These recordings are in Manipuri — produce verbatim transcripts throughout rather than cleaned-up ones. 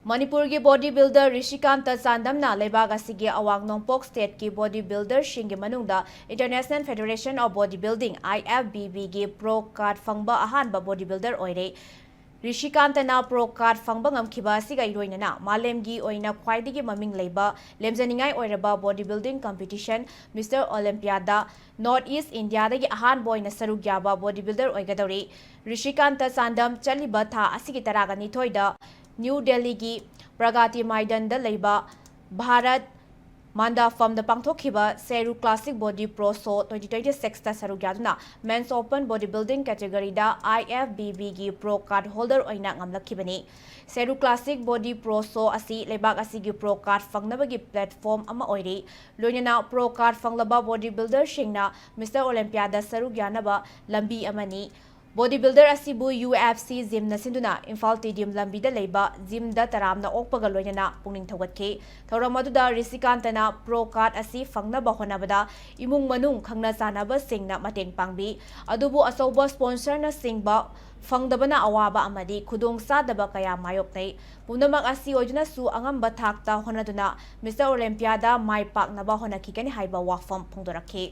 ꯃꯅꯤꯄꯨꯔꯒꯤ body builder ꯔꯤꯁꯤꯀꯥꯟꯇ ꯆꯥꯟꯗꯝꯅ ꯂꯩꯕꯥꯛ ꯑꯁꯤꯒꯤ ꯑꯋꯥꯡ ꯅꯣꯡꯄꯣꯛ stateꯀꯤ body builderꯁꯤꯡꯒꯤ ꯃꯅꯨꯡꯗ International Federation of Body Building, IFBBꯒꯤ pro card ꯐꯪꯕ ꯑꯍꯥꯟꯕ body builder ꯑꯣꯏꯔꯦ꯫ ꯔꯤꯁꯤꯀꯥꯟꯇꯅ pro card ꯐꯪꯕ ꯉꯝꯈꯤꯕ ꯑꯁꯤꯒ ꯂꯣꯏꯅꯅ ꯃꯥꯂꯦꯝꯒꯤ ꯑꯣꯏꯅ ꯈ꯭ꯋꯥꯏꯗꯒꯤ ꯃꯃꯤꯡ ꯂꯩꯕ ꯂꯦꯝꯖꯅꯤꯡꯉꯥꯏ ꯑꯣꯏꯔꯕ body building competition Mister Olympiaꯗ North East Indiaꯗꯒꯤ ꯑꯍꯥꯟꯕ ꯑꯣꯏꯅ ꯁꯔꯨꯛ ꯌꯥꯕ body builder ꯑꯣꯏꯒꯗꯧꯔꯤ꯫ ꯔꯤꯁꯤꯀꯥꯟꯇ ꯆꯥꯟꯗꯝ ꯆꯠꯂꯤꯕ ꯊꯥ ꯑꯁꯤꯒꯤ ꯇꯔꯥꯒ ꯅꯤꯊꯣꯏꯗ ꯅ꯭ꯌꯨ ꯗꯦꯜꯂꯤꯒꯤ ꯄ꯭ꯔꯒꯇꯤ ꯃꯥꯏꯗꯟꯗ ꯂꯩꯕ ꯚꯥꯔꯠ ꯃꯟꯗꯥꯐꯝꯗ ꯄꯥꯡꯊꯣꯛꯈꯤꯕ ꯁꯦꯔꯨ Classic Body Pro Show twenty twenty sixꯇ ꯁꯔꯨꯛ ꯌꯥꯗꯨꯅ Men's Open Body Building categoryꯗ IFBBꯒꯤ pro card holder ꯑꯣꯏꯅ ꯉꯝꯂꯛꯈꯤꯕꯅꯤ꯫ ꯁꯦꯔꯨ Classic Body Pro Show ꯑꯁꯤ ꯂꯩꯕꯥꯛ ꯑꯁꯤꯒꯤ pro card ꯐꯪꯅꯕꯒꯤ platform ꯑꯃ ꯑꯣꯏꯔꯤ꯫ ꯂꯣꯏꯅꯅ pro card ꯐꯪꯂꯕ body builderꯁꯤꯡꯅ Mister Olympiaꯗ ꯁꯔꯨꯛ ꯌꯥꯅꯕ ꯂꯝꯕꯤ ꯑꯃꯅꯤ꯫ Body builder ꯑꯁꯤꯕꯨ UFC gymꯅ ꯁꯤꯟꯗꯨꯅ ꯏꯝꯐꯥꯜ ꯇꯦꯗꯤꯌꯝ ꯂꯝꯕꯤꯗ ꯂꯩꯕ gymꯗ ꯇꯔꯥꯝꯅ ꯑꯣꯛꯄꯒ ꯂꯣꯏꯅꯅ ꯄꯨꯛꯅꯤꯡ ꯊꯧꯒꯠꯈꯤ꯫ ꯊꯧꯔꯝ ꯑꯗꯨꯗ ꯔꯤꯁꯤꯀꯥꯟꯇꯅ pro card ꯑꯁꯤ ꯐꯪꯅꯕ ꯍꯣꯠꯅꯕꯗ ꯏꯃꯨꯡ ꯃꯅꯨꯡ ꯈꯪꯅ ꯆꯥꯟꯅꯕꯁꯤꯡꯅ ꯃꯇꯦꯡ ꯄꯥꯡꯕꯤ꯫ ꯑꯗꯨꯕꯨ ꯑꯆꯧꯕ sponsorꯅꯆꯤꯡꯕ ꯐꯪꯗꯕꯅ ꯑꯋꯥꯕ ꯑꯃꯗꯤ ꯈꯨꯗꯣꯡ ꯆꯥꯗꯕ ꯀꯌꯥ ꯃꯥꯌꯣꯛꯅꯩ꯫ ꯄꯨꯝꯅꯃꯛ ꯑꯁꯤ ꯑꯣꯏꯗꯨꯅꯁꯨ ꯑꯉꯝꯕ ꯊꯥꯛꯇ ꯍꯣꯠꯅꯗꯨꯅ Mister Olympiaꯗ ꯃꯥꯏ ꯄꯥꯛꯅꯕ ꯍꯣꯠꯅꯈꯤꯒꯅꯤ ꯍꯥꯏꯕ ꯋꯥꯐꯝ ꯐꯣꯡꯗꯣꯔꯛꯈꯤ꯫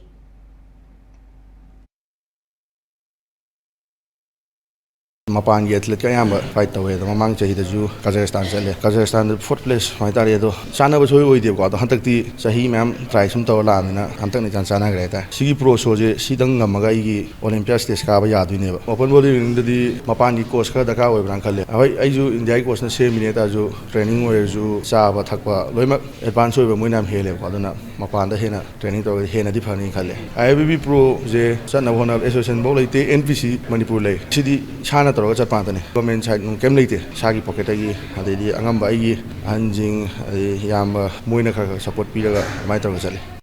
ꯃꯄꯥꯟꯒꯤ athleteꯀ ꯑꯌꯥꯝꯕ fight ꯇꯧꯋꯦ꯫ ꯑꯗꯣ ꯃꯃꯥꯡ ꯆꯍꯤꯗꯁꯨ ꯀꯖꯥꯈꯁꯇꯥꯟ ꯆꯠꯂꯦ꯫ ꯀꯖꯥꯈꯁꯇꯥꯟꯗ fourth place ꯁꯨꯃꯥꯏꯅ ꯇꯥꯔꯦ꯫ ꯑꯗꯣ ꯆꯥꯟꯅꯕ ꯁꯣꯏ ꯑꯣꯏꯗꯦꯕꯀꯣ꯫ ꯑꯗꯣ ꯍꯟꯗꯛꯇꯤ ꯆꯍꯤ ꯃꯌꯥꯝ try ꯁꯨꯝ ꯇꯧꯔ ꯂꯥꯛꯑꯕꯅꯤꯅ ꯍꯟꯗꯛꯅ ꯏꯆꯥꯟ ꯆꯥꯟꯅꯈ꯭ꯔꯦ ꯍꯥꯏꯇꯥꯔꯦ꯫ ꯁꯤꯒꯤ pro showꯁꯦ ꯁꯤꯗꯪ ꯉꯝꯃꯒ ꯑꯩꯒꯤ Olympia stage ꯀꯥꯕ ꯌꯥꯗꯣꯏꯅꯦꯕ꯫ Open body buildingꯗꯗꯤ ꯃꯄꯥꯟꯒꯤ coach ꯈꯔ ꯗꯔꯀꯥꯔ ꯑꯣꯏꯕ꯭ꯔꯥꯅ ꯈꯜꯂꯦ꯫ ꯍꯣꯏ, ꯑꯩꯁꯨ Indiaꯒꯤ coachꯅ ꯁꯦꯝꯃꯤꯅꯦ ꯍꯥꯏ ꯇꯥꯔꯁꯨ training ꯑꯣꯏꯔꯁꯨ ꯆꯥꯕ ꯊꯛꯄ ꯂꯣꯏꯅꯃꯛ advance ꯑꯣꯏꯕ ꯃꯣꯏꯅ ꯌꯥꯝ ꯍꯦꯜꯂꯦꯕꯀꯣ꯫ ꯑꯗꯨꯅ ꯃꯄꯥꯟꯗ ꯍꯦꯟꯅ training ꯇꯧꯔꯒꯗꯤ ꯍꯦꯟꯅꯗꯤ ꯐꯅꯤ ꯈꯜꯂꯦ꯫ IFBB proꯁꯦ ꯆꯠꯅꯕ ꯍꯣꯠꯅꯕꯗ associationꯐꯧ ꯂꯩꯇꯦ, NPC ꯃꯅꯤꯄꯨꯔ ꯂꯩ꯫ ꯁꯤꯗꯤ ꯏꯁꯥꯅ ꯇꯧꯔꯒ ꯆꯠꯄ ꯉꯥꯛꯇꯅꯤ꯫ Government side ꯅꯨꯡ ꯀꯩꯝ ꯂꯩꯇꯦ꯫ ꯏꯁꯥꯒꯤ pocketꯇꯒꯤ, ꯑꯗꯩꯗꯤ ꯑꯉꯝꯕ ꯑꯩꯒꯤ ꯑꯍꯟꯁꯤꯡ, ꯑꯗꯩ ꯏꯌꯥꯝꯕ, ꯃꯣꯏꯅ ꯈꯔ ꯈꯔ support ꯄꯤꯔꯒ ꯑꯗꯨꯃꯥꯏꯅ ꯇꯧꯔꯒ ꯆꯠꯂꯤ꯫